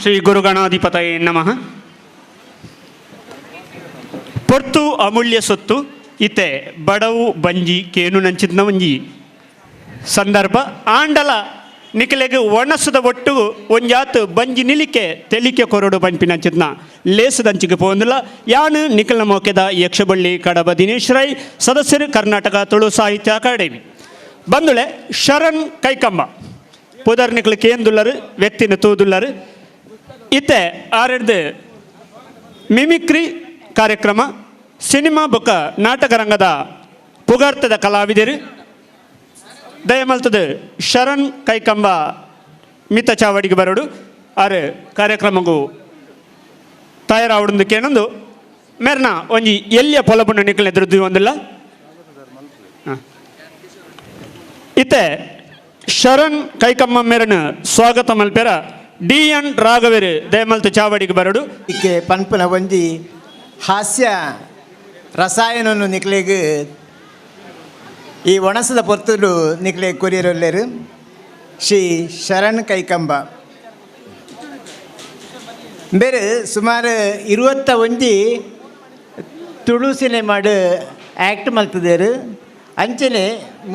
ಶ್ರೀ ಗುರುಗಣಾಧಿಪತಯೇ ನಮಃ. ಪೊರ್ತು ಅಮೂಲ್ಯ ಸೊತ್ತು. ಇತ್ತೆ ಬಡವು ಬಂಜಿ ಕೇನು ನಂಚಿದ್ನ ಒಂಜಿ ಸಂದರ್ಭ ಆಂಡಲ ನಿಕಲೆಗ್ ಒಣಸದ ಒಟ್ಟು ಒಂಜಾತ್ ಬಂಜಿ ನಿಲಿಕೆ ತೆಲಿಕೆ ಕೊರಡು ಪನ್ಪಿನಂಚಿದ್ನ ಲೇಸದಂಚಿಗೆ ಪೋಂದುಲ. ಯಾನು ನಿಖಲ್ನ ಮೋಕೆದ ಯಕ್ಷಬಳ್ಳಿ ಕಡಬ ದಿನೇಶ್ ರೈ, ಸದಸ್ಯರು, ಕರ್ನಾಟಕ ತುಳು ಸಾಹಿತ್ಯ ಅಕಾಡೆಮಿ. ಬಂದುಳೆ ಶರಣ್ ಕೈಕಂಬ ಪುದರ್ ನಿಕ್ಲು ಕೇಂದುಲ್ಲರು, ವ್ಯಕ್ತಿನ ತೂದುಲ್ಲರು. ಇತ್ತೆ ಆರೆಡ್ದು ಮಿಮಿಕ್ರಿ ಕಾರ್ಯಕ್ರಮ, ಸಿನಿಮಾ ಬೊಕ್ಕ ನಾಟಕ ರಂಗದ ಪುಗಾರ್ತದ ಕಲಾವಿದರು. ದಯಮಲ್ತದ ಶರಣ್ ಕೈಕಂಬ ಮಿತ್ತ ಚಾವಡಿಗೆ ಬರೋಡು. ಆರು ಕಾರ್ಯಕ್ರಮಗೂ ತಯಾರಾವಡೊಂದು ಕೇನೊಂದು ಮೇರ್ನ ಒಂಜಿ ಎಲ್ಲಿಯ ಪೊಲಬುನ ನಿಕಲ್ನ ಎದುರು ಒಂದಿಲ್ಲ. ಇತ್ತೆ ಶರಣ್ ಕೈಕಮ್ಮ ಮೇರನ ಸ್ವಾಗತ ಮಲ್ಪೆರ ಡಿ ಎನ್ ರಾಘವೇರು ದಯಮಲ್ತ ಚಾವಡಿಗೆ ಬರಡು. ಇಕ್ಕೆ ಪನ್ಪುನ ಒಂಜಿ ಹಾಸ್ಯ ರಸಾಯನನ್ನು ನಿಕ್ಲೆಗ್ ಈ ಒಣಸದ ಪೊರ್ತುಡು ನಿಕ್ಲೆ ಕೊರಿಯರೊಲ್ಲೆರು ಶ್ರೀ ಶರಣ್ ಕೈಕಂಬ. ಬೇರೆ ಸುಮಾರು 21 ತುಳು ಸಿನಿಮಾಡು ಆ್ಯಕ್ಟ್ ಮಲ್ತದೇರು. ಅಂಚನೆ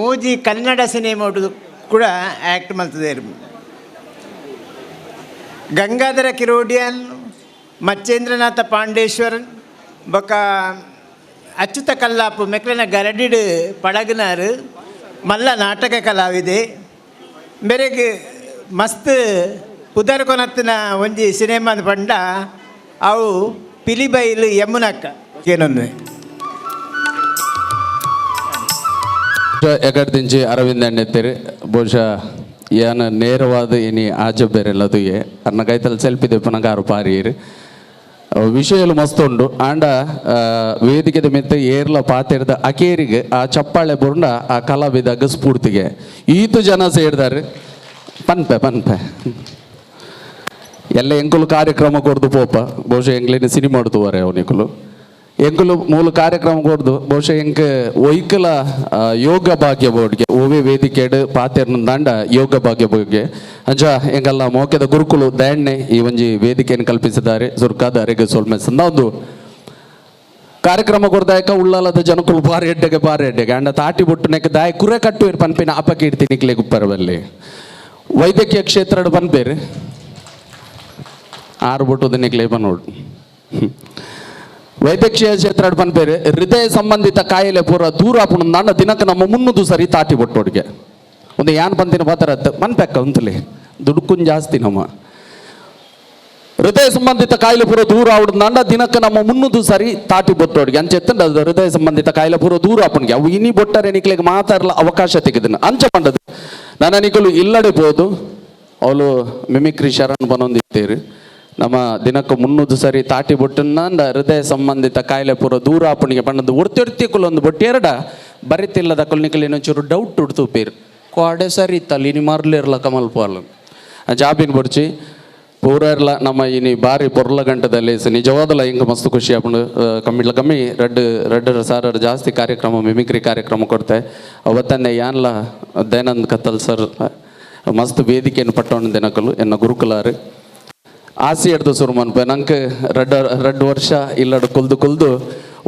ಮೂಜಿ ಕನ್ನಡ ಸಿನಿಮಾಡು ಕೂಡ ಆ್ಯಕ್ಟ್ ಮಲ್ತದೇರು. ಗಂಗಾಧರ ಕಿರೋಡಿಯನ್, ಮಚ್ಚೇಂದ್ರನಾಥ ಪಾಂಡೇಶ್ವರನ್ ಬೊಕ ಅಚ್ಯುತ ಕಲ್ಲಾಪು ಮೆಕ್ಲೆನ ಗರಡಿಡು ಪಳಗನಾರು. ಮಲ್ಲ ನಾಟಕ ಕಲಾವಿದೆ. ಬೆರೆಗ್ ಮಸ್ತ್ ಪುದರ್ ಕೊನತ್ತಿನ ಒಂಜಿ ಸಿನಿಮಾದ ಪಂಡ ಅವು ಪಿಲಿಬೈಲು ಯಮುನಕ್ಕ ಏನೊಂದು. ಎಕಡ್ದಿಂಚಿ ಅರವಿಂದ ಅಣ್ಣೆತ್ತೇರು. ಬಹುಶಃ ಏನ ನೇರವಾದ ಇನಿ ಆಜ ಬೇರೆಲ್ಲ ತುಯೆ ಅನ್ನ ಕೈತಲ್ ಸೆಲ್ಫಿ ದೆಪ್ಪನಗ ಆರು ಪಾರಿಯರು. ವಿಷಯಲು ಮಸ್ತ್ ಉಂಡು. ಆಂಡ ವೇದಿಕೆದ ಮಿತ್ತ ಏರ್ಲ ಪಾತೆರ್ದ ಅಕೇರಿಗೆ ಆ ಚಪ್ಪಾಳೆ ಬುರ್ಂಡ ಆ ಕಲಾವಿದಾಗ ಸ್ಫೂರ್ತಿಗೆ ಈತು ಜನ ಸೇರ್ದಾರೆ. ಪನ್ಪೆ ಪನ್ಪೆ ಎಲ್ಲ ಎಂಕುಲು ಕಾರ್ಯಕ್ರಮ ಕೊರ್ದು ಪೋಪ. ಬಹುಶಃ ಎಂಕ್ಲೇನ ಸಿನಿಮಾ ತೂವರೆ ಅವನಿಕುಲು. ಎಂಕುಲು ಮೂಲ ಕಾರ್ಯಕ್ರಮ ಕೊರ್ದು ಬಹುಶಃ ಎಂಕ್ ಒಯ್ಕಲ ಯೋಗ ಭಾಗ್ಯ ಬೋರ್ಡ್ಗೆ ಓವೆ ವೇದಿಕೆಡ್ ಪಾತೆರ್ನ ದಾಂಡ ಯೋಗ ಭಾಗ್ಯ ಬಗ್ಗೆ. ಅಂಚ ಎಂಕಲ್ಲ ಮೋಕೆದ ಗುರುಕುಲು ದಯಣ್ಣೆ ಈ ಒಂಜಿ ವೇದಿಕೆಯನ್ನು ಕಲ್ಪಿಸಿದ್ದಾರೆ. ಸುರ್ಕಾದ ಅರೆಗೆ ಸೊಲ್ಮೆ ಒಂದು ಕಾರ್ಯಕ್ರಮ ಕೊರ್ದಾಯಕ ಉಳ್ಳಾಲದ ಜನಕುಲು ಬಾರಿ ಎಡ್ಡೆಗೆ ಬಾರಿ ಎಡ್ಡೆಗೆ. ಅಂಡ ತಾಟಿ ಬೊಟ್ಟು ದಾಯ ಕುರೆ ಕಟ್ಟು ಪನ್ಪಿನ ಅಪಕೀರ್ತಿ ನಿಕ್ಲೆ ಗುಪ್ಪರವಲ್ಲಿ. ವೈದ್ಯಕೀಯ ಕ್ಷೇತ್ರಡ್ ಪನ್ಪೇರು ಆರು ಬೊಟ್ಟು ನಿಕ್ಲೆ ಪನ್ನೋಡು. ವೈದ್ಯಕೀಯ ಕ್ಷೇತ್ರ ಪನ್ಪೇರು, ಹೃದಯ ಸಂಬಂಧಿತ ಕಾಯಿಲೆ ಪೂರ ದೂರ ಆಪುಂಡು ನನ್ನ ದಿನಕ್ಕೆ ನಮ್ಮ ಮುನ್ನದು ಸರಿ ತಾಟಿ ಬೊಟ್ಟೋಡಿಗೆ. ಒಂದು ಯಾನ್ ಪಂತಿನ ಪಾತ್ರ ಮನ್ಪೆಕ್ಕ ಉಂತಲಿ ದುಡ್ಕುನ್ ಜಾಸ್ತಿ. ನಮ್ಮ ಹೃದಯ ಸಂಬಂಧಿತ ಕಾಯಿಲೆ ಪೂರ ದೂರ ಆವಡು ನನ್ನ ದಿನಕ್ಕೆ ನಮ್ಮ ಮುನ್ನದು ಸರಿ ತಾಟಿ ಬೊಟ್ಟೋಡಿಗೆ. ಅಂಚ ಎತ್ತಂಡ ಅದು ಹೃದಯ ಸಂಬಂಧಿತ ಕಾಯಿಲೆ ಪೂರ ದೂರ ಆಪುಣ್ಗೆ. ಅವು ಇನಿ ಬೊಟ್ಟರೆ ನಿಕ್ಲೆಗೆ ಮಾತಾಡಲ ಅವಕಾಶ ತೆಗೆದನು. ಅಂಚ ಪಂಡದು ನನ್ನ ನಿಕಲು ಇಲ್ಲಡೆ ಪೋದು ಅವಳು ಮಿಮಿಕ್ರಿ ಶರಣ್ ಬನೊಂದಿತ್ತೇರು. ನಮ್ಮ ದಿನಕ್ಕೆ ಮುನ್ನೂದು ಸರಿ ತಾಟಿ ಬೊಟ್ಟನ್ನ ಹೃದಯ ಸಂಬಂಧಿತ ಕಾಯಿಲೆ ಪೂರ ದೂರ ಆಪುಣಿಗೆ ಪಂಡದು. ಒರ್ತಿ ಒಂದು ಬೊಟ್ಟಿ ಎರಡ ಬರಿತಿಲ್ಲದ ಕೊಲ್ನಿಕಲ್ ಒಂಚೂರು ಡೌಟ್ ಉಡ್ತು ಪೇರು ಕೋಡೆ ಸರಿ ಇತ್ತಲ್ಲ ಇನಿ ಮರ್ಲಿರ್ಲ ಕಮಲ್ ಪೋಲ್ ಜಾಬಿನ್ ಬೊಡ್ಚಿ ಪೂರ ಇರ್ಲ. ನಮ್ಮ ಇನಿ ಬಾರಿ ಪೊರ್ಲ ಗಂಟದಲ್ಲಿ ನಿಜವಾದಲ ಹಿಂಗೆ ಮಸ್ತ್ ಖುಷಿ ಆಪುಂಡು. ಕಮ್ಮಿಡ್ಲ ಕಮ್ಮಿ ರಡ್ಡ್ ರಡ್ಡರ ಸಾರ ಜಾಸ್ತಿ ಕಾರ್ಯಕ್ರಮ ಮಿಮಿಕ್ರಿ ಕಾರ್ಯಕ್ರಮ ಕೊಡ್ತೆ. ಅವತ್ತನ್ನೇ ಯಾನ್ಲ ದಯಾನಂದ್ ಕತ್ತಲ್ ಸರ್ ಮಸ್ತ್ ವೇದಿಕೆಯನ್ನು ಪಟ್ಟವನ ದಿನಕಲು ಎನ್ನ ಗುರುಕುಲಾರು ಆಸೆ ಎಡ್ದು ಸುರು ಮನ್ಪೆ. ನಂಗೆ ರಡ್ಡ ರಡ್ಡು ವರ್ಷ ಇಲ್ಲಡು ಕುಲ್ದು ಕುಲ್ದು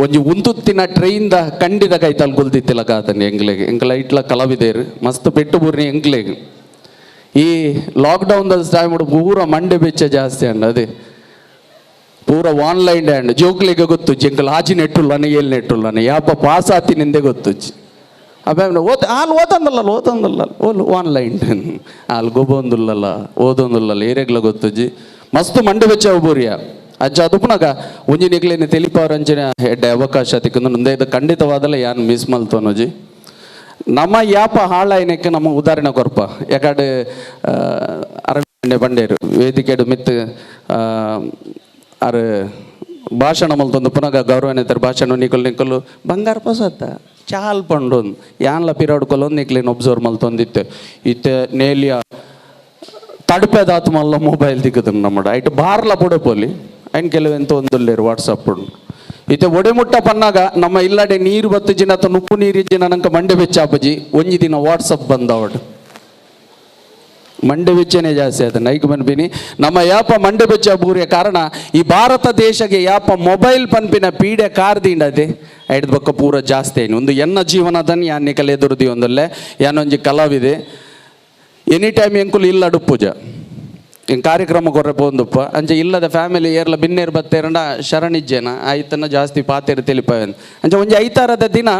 ಒಂಜಿ ಉಂತುತ್ತಿನ ಟ್ರೈನ್ದ ಕಂಡಿದ ಕೈತಲ್ ಕುಲ್ದಿತ್ತಿಲ್ಲ ಕಾತನಿ. ಎಂಕ್ಲೆಗ್ ಎಂಕ್ಲ ಇಟ್ಲ ಕಲಾವಿದೇರು ಮಸ್ತ್ ಪೆಟ್ಟು ಬೂರ್ನಿ ಎಂಕ್ಲೆಗ್. ಈ ಲಾಕ್ಡೌನ್ ಟೈಮ್ ಪೂರ ಮಂಡೆ ಬೆಚ್ಚ ಜಾಸ್ತಿ ಅಂಡ. ಅದೇ ಪೂರ ಆನ್ಲೈನ್ ಅಂಡ್ ಜೋಕ್ಲಿಗೆ ಗೊತ್ತು ಎಂಕಲ್ ಆಜಿ ನೆಟ್ಟುಲ್ಲನೆ ಏಲ್ ನೆಟ್ಟುಲ್ಲನೆ ಯಾಪ ಪಾಸ್ ಆತಿನಿಂದೆ ಗೊತ್ತು. ಅಬ್ಬೆ ಓದ್ ಹಾಲು ಓದಂದಲ್ಲ ಓದಂದಲ್ಲ ಓಲ್ ಆನ್ಲೈನ್ ಹಾಲು ಗೊಬ್ಬೊಂದುಲ್ಲಲ್ಲ ಓದೊಂದುಲ್ಲಲ್ಲ ಏರೆಗ್ಲ ಗೊತ್ತುಜ್ಜಿ. ಮಸ್ತ್ ಮಂಡೆ ಬೆಚ್ಚ ಬೂರಿಯ ಅಜ್ಜ ಅದು. ಒಂಜಿ ನಿಕ್ಲೇನೆ ತೆಲಿಪವರಂಚಿನ ಎಡ್ಡೆ ಅವಕಾಶ ತಿಕ್ಕೊಂದು ನಂದೇ ಇದು ಖಂಡಿತವಾದಲ್ಲ ಯಾನ್ ಮಿಸ್ ಮಲ್ತೋನೋಜಿ. ನಮ್ಮ ಯಾಪ ಹಾಳಾಯ್ನಕ್ಕೆ ನಮ್ಮ ಉದಾಹರಣೆ ಕೊರ್ಪ. ಯಾಕಡೆ ಅರಣ್ಯ ಬಂಡೇರು ವೇದಿಕೆಡು ಮಿತ್ ಅರ್ ಭಾಷಣ ಮಲ್ತೊಂದು ಪುನಗ ಗೌರವನೇತರ ಭಾಷಣ ನಿಕುಲು ನಿಕುಲು ಬಂಗಾರ ಪೊಸತ್ತ ಚಾಲ್ ಪಂಡೊಂದು ಯಾನ್ಲ ಪಿರಾಡ್ ಕೊಲೊಂದು ನಿಕ್ಲೇನು ಒಬ್ಸರ್ವ್ ಮಲ್ತೊಂದಿತ್ತೆ. ಇತ್ತೆ ನೇಲಿಯ ತಡ್ಪೆದಾತ್ ಮಲ್ಲ ಮೊಬೈಲ್ ದಿಕ್ಕದ ನಮ್ಮಡ ಐಟ್ ಬಾರ್ಲ ಪೊಡಪೊಲಿ ಐನ್ ಕೆಲವೆಂತ ಒಂದುಲ್ಲೇರು ವಾಟ್ಸಪ್. ಇತ್ತೆ ಒಡೆ ಮುಟ್ಟ ಪನ್ನಾಗ ನಮ್ಮ ಇಲ್ಲಡೆ ನೀರು ಬತ್ತುಜಿನ ಅಥವಾ ನುಪ್ಪು ನೀರು ಇಜ್ಜಿನ ನಂಕ ಮಂಡೆ ಬೆಚ್ಚಾಪಜಿ. ಒಂಜಿ ದಿನ ವಾಟ್ಸಪ್ ಬಂದವಡು. ಮಂಡೆ ಬೆಚ್ಚನೆ ಜಾಸ್ತಿ ಆಯ್ತು ನೈಕ್ ಪನ್ಪಿನಿ. ನಮ್ಮ ಯಾಪ ಮಂಡೆ ಬೆಚ್ಚ ಬೂರಿಯ ಕಾರಣ ಈ ಭಾರತ ದೇಶಕ್ಕೆ ಯಾಪ ಮೊಬೈಲ್ ಪನ್ಪಿನ ಪೀಡೆ ಕಾರ್ದಿಂಡದೆ ಐಡ್ದ ಬೊಕ್ಕ ಪೂರ ಜಾಸ್ತಿ ಐನು. ಒಂದು ಎನ್ನ ಜೀವನದನ್ ಯಾನ್ ನಿಕಲ್ ಎದುರುದಿ ಒಂದಲ್ಲೇ ಯಾನೊಂಜಿ ಕಲಾವಿದೆ. ಎನಿ ಟೈಮ್ ಎಂಕುಲು ಇಲ್ಲ ಅಡುಪೂಜ ಇನ್ ಕಾರ್ಯಕ್ರಮ ಕೊರ್ರೆ ಪೋಂದುಪ್ಪ ಅಂಚೆ ಇಲ್ಲದ ಫ್ಯಾಮಿಲಿ ಏರ್ಲ ಬಿನ್ನೇರು ಬತ್ತೇರಂಡ ಶರಣಿಜ್ಜೇನ ಆಯ್ತನ ಜಾಸ್ತಿ ಪಾತೇರು ತಿಳಿಪವೇನ್. ಅಂಚೆ ಒಂಜಿ ಐತಾರದ ದಿನ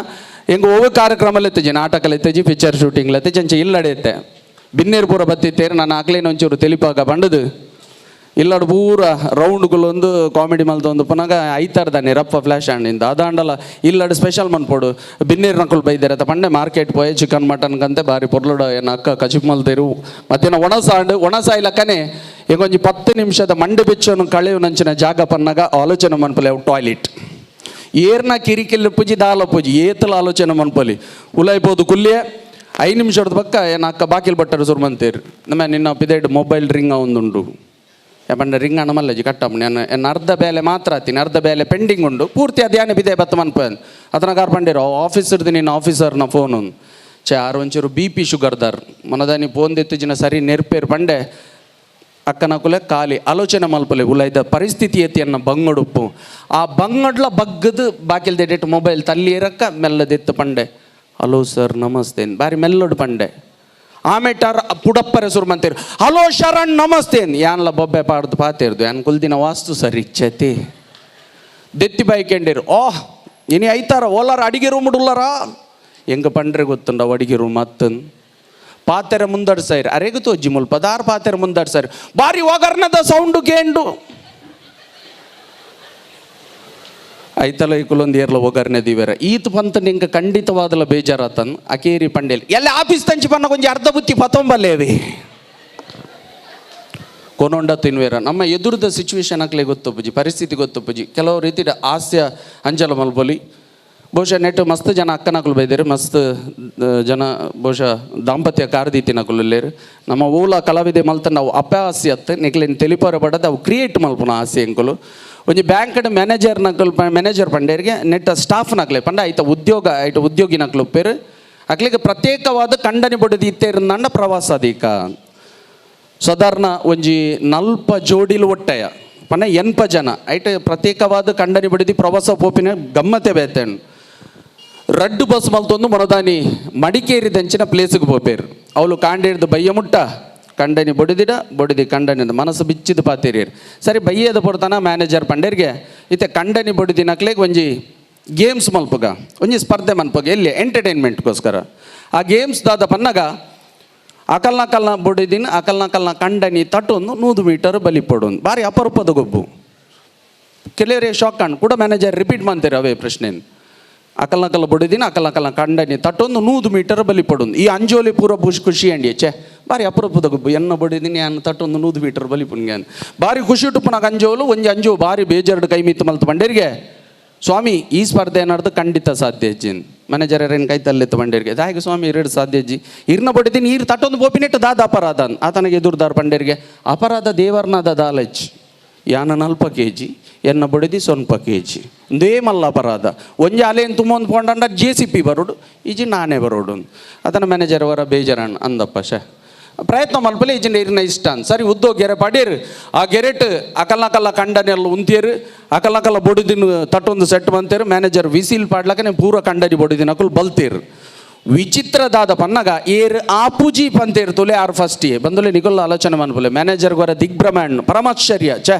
ಎಂಗ್ ಒವ್ವೆ ಕಾರ್ಯಕ್ರಮ ಲೆತ್ತಜಿ, ನಾಟಕ ಲೆತ್ತಜಿ, ಪಿಕ್ಚರ್ ಶೂಟಿಂಗ್ ಲೆತ್ತಜಿ, ಅಂಚೆ ಇಲ್ಲಡೆತ್ತೆ ಬಿನ್ನೇರು ಪೂರ ಬತ್ತಿತ್ತೇರು. ನಾನು ಆಕ್ಲೇನ ಒಂಚೂರು ತಿಳಿಪಾಗ ಬಂಡದು ಇಲ್ಲಡು ಪೂರ ರೌಂಡ್ಗುಲೊಂದು ಕಾಮಿಡಿ ಮಲ್ತೊಂದು ಪುನಗ ಐತಾರದಾನೆ ರಪ್ಪ ಫ್ಲ್ಯಾಶ್ ಆಂಡಿಂದ ಅದಾಂಡಲ ಇಲ್ಲಡು ಸ್ಪೆಷಲ್ ಮನ್ಪೊಡು ಬಿನ್ನೇರು ನಕುಲು ಬೈದೇರ ಅತ್ತ ಪಂಡೆ ಮಾರ್ಕೆಟ್ ಪೋಯೆ ಚಿಕನ್ ಮಟನ್ ಕಂತೆ ಬಾರಿ ಪೊರ್ಲುಡ ಎನ್ನ ಅಕ್ಕ ಕಚಿಪ್ ಮಲ್ತೇರು. ಮತ್ತೇನ ಒಣಸಾಂಡು ಒಣಸಾಯ್ಲಕ್ಕನೆ ಎಂಗೊಂಜಿ 10 ನಿಮಿಷದ ಮಂಡೆ ಬೆಚ್ಚನ್ನು ಕಳೆಯು ನಂಚಿನ ಜಾಗ ಪನ್ನಗ ಆಲೋಚನೆ ಮನ್ಪಲೆ ಅವು ಟಾಯ್ಲೆಟ್ ಏರ್ನ ಕಿರಿಕಿಲ್ ಪೂಜಿ ದಾಲ ಪೂಜಿ ಏತಲ ಆಲೋಚನೆ ಮನ್ಪಲಿ ಉಲಾಯ್ಬೋದು ಕುಲ್ಯೆ 5 ನಿಮಿಷದ ಪಕ್ಕ ಏನ ಅಕ್ಕ ಬಾಕಿಲ್ ಬಟ್ಟರು ಸುರ್ಮಂತೇರು ನಮ್ಮ ನಿನ್ನ ಪಿದೇಡ್ ಮೊಬೈಲ್ ರಿಂಗ್ ಒಂದುಂಡು ಯಾಪಂಡ ರಿಂಗ್ ಅಣ್ಣ ಮಲ್ಲಜಿ ಕಟ್ಟಮ್ಮ ನಾನು ಎನ್ನ ಅರ್ಧ ಬೇಲೆ ಮಾತ್ರ ಆತೀನಿ ಅರ್ಧ ಬೇಲೆ ಪೆಂಡಿಂಗ್ ಉಂಡು ಪೂರ್ತಿ ಅಧ್ಯಾನ ಬಿದೆ ಬತ್ತ ಮನ್ಪ ಅದನ್ನ ಕಾರ್ ಪಂಡಿರೋ ಆಫೀಸರ್ದು ನಿನ್ನ ಆಫೀಸರ್ನ ಫೋನ್ ಒಂದು ಚೆ ಆರು ಒಂಚೂರು ಬಿ ಪಿ ಶುಗರ್ದಾರ್ ಮನದಾನಿ ಫೋನ್ ದೆತ್ತು ಜಿನ ಸರಿ ನೆರ್ಪೇರು ಪಂಡೆ ಅಕ್ಕನ ಕುಲೆ ಖಾಲಿ ಆಲೋಚನೆ ಮಲ್ಪಲೆ ಉಲೈದ ಪರಿಸ್ಥಿತಿ ಎತ್ತಿ ಅನ್ನ ಬಂಗಡುಪ್ಪು ಆ ಬಂಗಡ್ಲ ಬಗ್ಗದು ಬಾಕಿಲ್ ದೆಡೆಟ್ ಮೊಬೈಲ್ ತಲ್ಲಿ ಇರಕ್ಕ ಮೆಲ್ಲದೆತ್ತು ಪಂಡೆ ಹಲೋ ಸರ್ ನಮಸ್ತೆ ಬಾರಿ ಮೆಲ್ಲೋಡು ಪಂಡೆ ಆಮೇಟಾರ್ ಪುಡಪ್ಪರೆ ಸುರು ಮಂತೇರು ಹಲೋ ಶರಣ್ ನಮಸ್ತೆ ಯಾನ್ಲ ಬೊಬ್ಬೆ ಪಾಡ್ದು ಪಾತೇರ್ದು ಯಾನ್ ಕುಲ್ದಿನ ವಾಸ್ತು ಸರ್ ಇಚ್ಛತಿ ದೆತ್ತಿ ಬೈಕೆಂಡಿರು ಓಹ್ ಇನಿ ಐತಾರ ಓಲಾರ ಅಡಿಗೆ ರೂಮ್ ಉಳ್ಳಾರ ಹೆಂಗ ಪಂಡ್ರೆ ಗೊತ್ತುಂಡ ಅಡಿಗೆ ರೂಮ್ ಅತ್ತನ್ ಪಾತೆರೆ ಮುಂದಡ್ಸೈರ್ ಅರೆಗು ತೋಜಿ ಮುಲ್ಪ ದಾರ್ ಪಾತೆರೆ ಮುಂದಡ್ಸೈರ್ ಬಾರಿ ಒಗರ್ನದ ಸೌಂಡು ಕೇಂಡು ಐತಲ ಇಕುಲೊಂದು ಏರ್ಲ ಒಗರ್ನೆ ದಿವೇರ ಈತ್ ಪಂತ ನಿಂಕ ಖಂಡಿತವಾದಲ ಬೇಜಾರಾತನ್ ಅಕೇರಿ ಪಂಡೇಲ್ ಎಲ್ಲ ಆಫೀಸ್ ತಂಚಿ ಪನ್ನ ಕೊಂಚ ಅರ್ಧ ಬುತ್ತಿ ಪತೊಂಬಲ್ಲೇವಿ ಕೊನೊಂಡ ತಿನ್ವೇರ ನಮ್ಮ ಎದುರದ ಸಿಚುವೇಶನ್ ಆಗ್ಲಿ ಗೊತ್ತುಪ್ಪುಜಿ ಪರಿಸ್ಥಿತಿ ಗೊತ್ತುಪ್ಪುಜಿ ಕೆಲವು ರೀತಿ ಹಾಸ್ಯ ಅಂಜಲ ಮಲ್ಪೊಲಿ ಬಹುಶಃ ನೆಟ್ ಮಸ್ತ್ ಜನ ಅಕ್ಕನಕುಲು ಬೈದೇರು ಮಸ್ತ್ ಜನ ಬಹುಶಃ ದಾಂಪತ್ಯ ಕಾರ್ದೀತಿನಕುಲು ನಮ್ಮ ಊಲ ಕಲಾವಿದೆ ಮಲ್ತ ನಾವು ಅಪಹಾಸ್ಯತ್ ನಿಕ್ಲಿನ ತಿಳಿಪೋರ ಬಡದ ಅವು ಕ್ರಿಯೇಟ್ ಮಲ್ಪುನ ಹಾಸ್ಯ ಎಂಕುಲು ಒಂಜಿ ಬ್ಯಾಂಕ್ಡ್ ಮ್ಯಾನೇಜರ್ ನಕಲು ಮ್ಯಾನೇಜರ್ ಪಂಡೇರಿಗೆ ನೆಟ್ಟ ಸ್ಟಾಫ್ ನಕಲೆ ಪಂಡ ಐತ ಉದ್ಯೋಗ ಐಟ ಉದ್ಯೋಗಿ ನಕಲು ಉಪ್ಪೇರು ಅಕ್ಲಿಗೆ ಪ್ರತ್ಯೇಕವಾದ ಕಂಡನಿ ಬೊಡದಿ ಇತ್ತೇರಂದ ಪ್ರವಾಸ ಅದೀಕ ಸಾಧಾರಣ ಒಂಜಿ ನಲ್ಪ ಜೋಡಿಲು ಒಟ್ಟೆಯ ಪಂಡ ಎನ್ಪ ಜನ ಐಟ ಪ್ರತ್ಯೇಕವಾದ ಕಂಡನಿ ಬಡಿದಿ ಪ್ರವಾಸ ಪೋಪಿನ ಗಮ್ಮತೆ ಬೇತೇನು ರಡ್ಡು ಬಸ್ ಮಲ್ತೊಂದು ಮೊರದಾನಿ ಮಡಿಕೇರಿ ದಂಚಿನ ಪ್ಲೇಸ್ಗೆ ಪೋಪೇರು ಅವಳು ಕಾಂಡೇರ್ದು ಬಯ್ಯ ಮುಟ್ಟ ಕಂಡನಿ ಬೊಡಿದಿಡ ಬೊಡಿದಿ ಕಂಡನಿದ ಮನಸ್ಸು ಬಿಚ್ಚಿದ ಪಾತೇರಿಯರು ಸರಿ ಬಯ್ಯದ ಪೊರ್ತನ ಮ್ಯಾನೇಜರ್ ಪಂಡೇರಿಗೆ ಇತ್ತೆ ಕಂಡನಿ ಬೊಡಿದಿ ನಕ್ಲೇಗ್ ಒಂಜಿ ಗೇಮ್ಸ್ ಮಲ್ಪಗ ಒಂಜಿ ಸ್ಪರ್ಧೆ ಮನ್ಪಗ ಎಲ್ಲಿ ಎಂಟರ್ಟೈನ್ಮೆಂಟ್ಗೋಸ್ಕರ ಆ ಗೇಮ್ಸ್ ದಾದ ಪನ್ನಗ ಅಕಲ್ನ ಬೊಡಿದಿನ ಅಕಲ್ನ ಕಂಡನಿ ತಟ್ಟೊಂದು 100 ಮೀಟರ್ ಬಲಿ ಪಡೊಂದು ಬಾರಿ ಅಪರೂಪದ ಗೊಬ್ಬು ಕೆಲವರೇ ಶಾಕ್ ಕಾಣ್ ಕೂಡ ಮ್ಯಾನೇಜರ್ ರಿಪೀಟ್ ಮಾಡ್ತಾರೆ ಅವೇ ಪ್ರಶ್ನೆ ಅಕಲ್ನಕಲ್ಲ ಬೊಡಿದಿನ ಅಕಲ್ನಕಲ್ನ ಕಂಡನಿ ತಟ್ಟೊಂದು 100 ಮೀಟರ್ ಬಲಿ ಪಡೊಂದು ಈ ಅಂಜೋಲಿ ಪೂರ ಬುಷ್ ಖುಷಿ ಅಂಡಿ ಛೇ ಬಾರಿ ಅಪರೂಪದ ಗೊಬ್ಬು ಎನ್ನ ಬೊಡಿದಿನಿ ಅನ್ನ ತಟ್ಟೊಂದು 100 ಮೀಟರ್ ಬಲಿ ಪುಣ್ಯಾನ್ ಬಾರಿ ಖುಷಿ ಉಟ್ಟುಪುನಾಗ ಅಂಜೋಲು ಒಂಜಿ ಅಂಜೋ ಬಾರಿ ಬೇಜಾರ್ಡು ಕೈ ಮಿತ್ತು ಮಲ್ತು ಬಂಡೇರಿಗೆ ಸ್ವಾಮಿ ಈ ಸ್ಪರ್ಧೆ ಏನಾರ್ದು ಖಂಡಿತ ಸಾಧ್ಯ ಅಜ್ಜಿನ್ ಮ್ಯಾನೇಜರ್ ಏನು ಕೈ ತಲ್ಲಿತ್ತು ಬಂಡೇರಿಗೆ ದಾಯಿಗೆ ಸ್ವಾಮಿ ಎರಡು ಸಾಧ್ಯ ಅಜ್ಜಿ ಇರ್ನ ಬಡಿದಿನಿ ಈರ್ ತಟ್ಟೊಂದು ಬೋಪಿನೆಟ್ಟು ದಾದ ಅಪರಾಧ ಆತನಿಗೆ ಎದುರ್ದಾರ್ ಪಂಡೇರಿಗೆ ಅಪರಾಧ ದೇವರ್ನಾದ ದಾಲಜ್ ಯಾನ ನಲ್ಪ ಕೆ ಜಿ ಎನ್ನ ಬಡಿದಿ ಸೊನ್ಪ ಕೆ ಜಿ ಒಂದೇ ಮಲ್ಲ ಅಪರಾಧ ಒಂಜಿ ಅಲೇನು ತುಂಬೊಂದು ಪೋಂಡಂಡ J C P ಬರೋಡು ಈಜಿ ನಾನೇ ಬರೋಡು ಆತನ ಮ್ಯಾನೇಜರ್ ಅವರ ಬೇಜಾರಣ್ಣ ಅಂದಪ್ಪ ಶೇ ಪ್ರಯತ್ನ ಮಲ್ಪಲೆ ಈಜಿನ ಇರ್ನ ಇಷ್ಟ ಅಂದ್ ಸರಿ ಉದ್ದೋ ಗೆರೆ ಪಡೀರ್ ಆ ಗೆರೆಟ್ ಅಕಲ್ನಕಲ್ಲ ಕಂಡನೆಲ್ಲ ಉಂತಿಯರು ಅಕಲ್ನಕಲ್ಲ ಬೊಡಿದಿನ ತಟ್ಟೊಂದು ಸೆಟ್ ಬಂತೇರು ಮ್ಯಾನೇಜರ್ ವಿಸಿಲ್ ಪಾಡ್ಲಕನೆ ಪೂರ ಕಂಡನಿ ಬೊಡಿದಿನ ಅಕುಲ್ ಬಲ್ತೇರು ವಿಚಿತ್ರದಾದ ಪನ್ನಗ ಏರ್ ಆ ಪೂಜಿ ಪಂತೇರು ತುಲೆ ಆರ್ ಫಸ್ಟ್ ಏ ಬಂದುಲೆ ನಿಗೊಲ್ಲ ಆಲೋಚನೆ ಮನ್ಪುಲೆ ಮ್ಯಾನೇಜರ್ ಗೊರ ದಿಗ್ಭ್ರಮಣ್ ಪರಮಾಶ್ಚರ್ಯ ಛೇ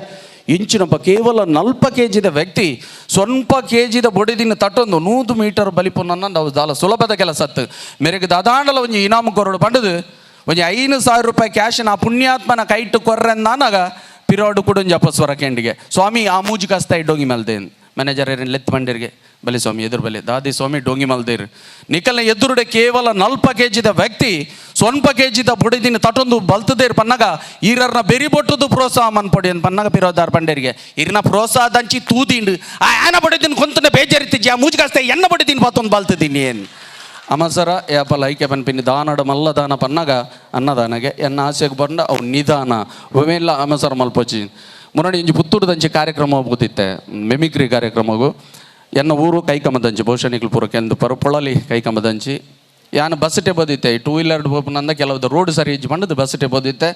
ಇಂಚಿನಪ್ಪ ಕೇವಲ ನಲ್ಪ ಕೆ ಜಿದ ವ್ಯಕ್ತಿ ಸ್ವಲ್ಪ ಕೆ ಜಿದ ಬೊಡಿದಿನ ತಟ್ಟೊಂದು 100 ಮೀಟರ್ ಬಲಿಪುನ್ನ ನಾವು ದಾಲ ಸುಲಭದ ಕೆಲಸ ಅತ್ತು ಮೇರೆಗೆ ದಾದಾಂಡಲ ಒಂಜಿ ಇನಾಮು ಕೊರಡು ಪಂಡದು ಒಂಜಿ 5,000 ರೂಪಾಯಿ ಕ್ಯಾಶ್ ನಾ ಪುಣ್ಯಾತ್ಮನ ಕೈಟ್ಟು ಕೊರ್ರೆಂದಾನಾಗ ಪಿರೋಡು ಕೂಡ ಒಂಜಿ ಅಪಸ್ವರ ಕೆಂಡಿಗೆ ಸ್ವಾಮಿ ಆ ಮೂಜಿ ಕಸ್ತ ಡೋಂಗಿ ಮಲ್ದೇನ್ ಮ್ಯಾನೇಜರ್ ಏನ್ ಲೆತ್ ಬಂಡಿರಿಗೆ ಬಲೆ ಸ್ವಾಮಿ ಎದುರು ಬಲೆ ದಾದಿ ಸ್ವಾಮಿ ಡೋಂಗಿ ಮಲ್ದೇರು ನಿಕಲ್ನ ಎದುರುಡೆ ಕೇವಲ ನಲ್ಪ ಕೆ ಜಿದ ವ್ಯಕ್ತಿ ಸ್ವಲ್ಪ ಕೆ ಜಿದ ಬುಡಿದಿನ ತಟೊಂದು ಬಲ್ತದೇರು ಪನ್ನಗ ಈರರ್ನ ಬೆರಿ ಬೊಟ್ಟದು ಪ್ರೋತ್ಸಾಹ ಮನ್ಪೊಡಿ ಅಂತ ಪನ್ನಗ ಪಿರೋದಾರ್ ಪಂಡೇರಿಗೆ ಇರ್ನ ಪ್ರೋತ್ಸಾಹ ದಂಚಿ ತೂದಿಂಡು ಆ ಆನ ಬಡಿದಿನ ಕೊಂತನ ಬೇಜಾರಿತ್ತಿಜ್ಜಿ ಆ ಮೂಜಿ ಕಾಸ್ತ ಎನ್ನ ಬಡಿದಿನ ಪಾತೊಂದು ಬಲ್ತದೀನಿ ಏನ್ ಅಮಸರ ಯಾಪಲ ಐಕ್ಯ ಪನ್ಪಿನಿ ದಾನಡ ಮಲ್ಲ ದಾನ ಪನ್ನಗ ಅನ್ನದಾನಗೆ ಎನ್ನ ಆಸೆಗೆ ಬಂಡ ಅವು ನಿಧಾನ ಒಮ್ಮೆಲ್ಲ ಅಮಸರ ಮಲ್ಪೊಚ್ಚಿ ಮುನ್ನಡಿ ಇಂಜಿ ಪುತ್ತೂರು ಕಾರ್ಯಕ್ರಮ ಹೋಗುತ್ತಿತ್ತೆ ಮೆಮಿಕ್ರಿ ಕಾರ್ಯಕ್ರಮಗೂ ಎನ್ನ ಊರು ಕೈಕಂಬದಂಚಿ ಬಹುಶಃ ನಿಕ್ಲು ಪೂರ ಕೆಂದು ಪರ ಪೊಳಲಿ ಕೈಕಂಬದಂಚಿ ಯಾನ್ ಬಸ್ ಬೋದಿತ್ತೆ ಟೂ ವೀಲರ್ ಪೋಪುನಂದ ಕೆಲವು ರೋಡ್ ಸರಿ ಇಜ್ಜಿ ಪಂಡದು ಬಸ್ ಬೋದಿತ್ತೆ.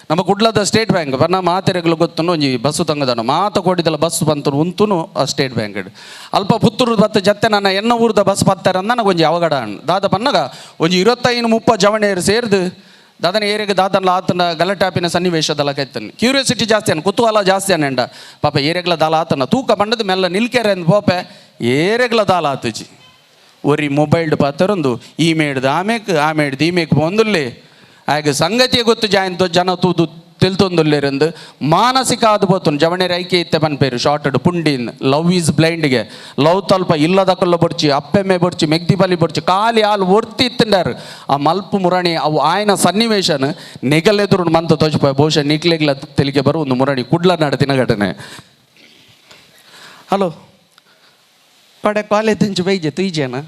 ನಮ್ಮ ಕುಡ್ಲದ ಸ್ಟೇಟ್ ಬ್ಯಾಂಕ್ ಬನ್ನ ಮಾತೆರೆಗ್ಲು ಗೊತ್ತುನು, ಒಂಜಿ ಬಸ್ಸು ತಂಗದನ ಮಾತ ಕೋಡಿದಲ್ಲ ಬಸ್ ಬಂತು ಉಂತುನು ಆ ಸ್ಟೇಟ್ ಬ್ಯಾಂಕ್. ಅಲ್ಪ ಪುತ್ತೂರು ಬತ್ತ ಜತ್ತೆ ನನ್ನ ಎನ್ನ ಊರ್ದ ಬಸ್ ಪತ್ತಾರೆ ನನಗೆ ಒಂಜಿ ಅವಘಡ. ದಾದ ಪನ್ನಗ ಒಂಜಿ 25-30 ಜವಣೇರು ಸೇರ್ದು ದಾದನ ಏರಿಗೆ ದಾದನ್ಲ ಆತನ ಗಲಟಾಪಿನ ಸನ್ನಿವೇಶದಲ್ಲ ಕೈತನ್. ಕ್ಯೂರಿಯಾಸಿಟಿ ಜಾಸ್ತಿ ಅನ್, ಕುತೂಹಲ ಜಾಸ್ತಿ ಅನ್ನೆಂಡ ಪಾಪ ಏರೆಗ್ಲ ದಾಲ ಆತನ ತೂಕ ಬಂಡದ ಮೆಲ್ಲ ನಿಲ್ಕೆರೆ ಅಂದ್ ಪೋಪೆ ಏರೆಗ್ಲ ದಾಲ ಆತುಜಿ. ಒರಿ ಮೊಬೈಲ್ಡ್ ಪಾತರೊಂದು ಈ ಮೇಡ್ದು ಆಮೇಕ್ ಆಮೇಡ್ದು ಈ ಮೇಕ್ ಪೋಂದುಲ್ಲೆ ಆಗ ಸಂಗತಿಯ ಗೊತ್ತು ಜಾಯಿಂತ ಜನ ತೂದು ತೆಲ್ತೊಂದುಲ್ಲೇರಂದು ಮಾನಸಿಕ ಆದ ಪೋತುನ್ ಜವಣೇರ್ ಐಕೆ ಇತ್ತೆ ಪನ್ಪೇರು ಶಾರ್ಟೆಡ್ ಪುಂಡಿನ್ ಲವ್ is ಬ್ಲೈಂಡ್ಗೆ ಲವ್ ತಲ್ಪ ಇಲ್ಲದ ಕೊಲ್ಲ ಬೊಡ್ಚಿ ಅಪ್ಪೆಮ್ಮೆ ಬೊಡ್ಚಿ ಮೆಗ್ದಿ ಬಲಿ ಬೊಡ್ಚಿ ಖಾಲಿ ಆಲ್ ಒರ್ತಿ ಇತ್ತಂಡಾರು. ಆ ಮಲ್ಪು ಮುರಣಿ ಅವು ಆಯನ ಸನ್ನಿವೇಶನ ನೆಗಲೆದುರು ಮಂತ ತೋಜಿಪ ಬಹುಶಃ ನಿಕ್ಲೆಗ್ಲ ತೆಲಿಗೆ ಬರು ಒಂದು ಮುರಣಿ ಕುಡ್ಲ ನಡತಿನ ಘಟನೆ. ಹಲೋ ಪಡೆ ಕಾಲೇಜ್ ತಂಚು ಬೈಜೆ ತುಯ್ಜೇನ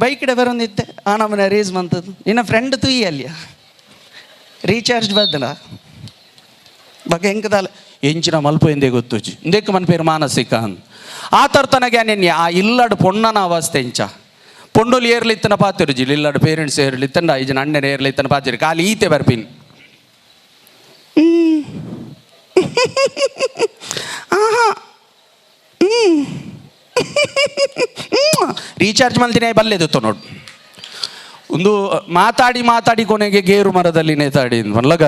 ಬೈಕ್ ಇಡ ಬರೋಂದಿತ್ತೆ ಆ ನಮ್ಮನೆ ರೇಸ್ ಮಂತದ್ದು ನಿನ್ನ ಫ್ರೆಂಡ್ ತುಯ್ಯಿ ಅಲ್ಲಿಯ ರೀಚಾರ್ಜ್ ಬದ್ದಲ ಬಗೆ ಹೆಂಗದಾಲ ಎಂಚಿನ ಮಲ್ಪ ಎಂದೇ ಗೊತ್ತುಜಿ ಇಂದಕ್ಕೆ ಮನ್ ಪೇರು ಮಾನಸಿಕ ಅಂದ್ ಆ ತರ್ತನಗೆ ನಿನ್ನೆ ಆ ಇಲ್ಲಡ್ ಪೊಣ್ಣನ ಅವಸ್ಥೆ ಎಂಚ ಪೊಣ್ಣುಲು ಏರ್ಲಿತ್ತನ ಪಾತಿರುಜಿ ಇಲ್ಲಡ್ ಪೇರೆಂಟ್ಸ್ ಏರ್ಲಿತ್ತಂಡ ಐಜನ ಅಣ್ಣನ ಏರ್ಲಿತ್ತನ ಪಾತಿರು ಖಾಲಿ ಈತೆ ಬರ್ಪಿನ್. ಆಹಾ ರೀಚಾರ್ಜ್ ಮಲ್ದಿನ ಬಲ್ಲೆದು ನೋಡು ಒಂದು ಮಾತಾಡಿ ಮಾತಾಡಿ ಕೊನೆಗೆ ಗೇರು ಮರದಲ್ಲಿ ನೇತಾಡಿ ಮನ್ಲಗ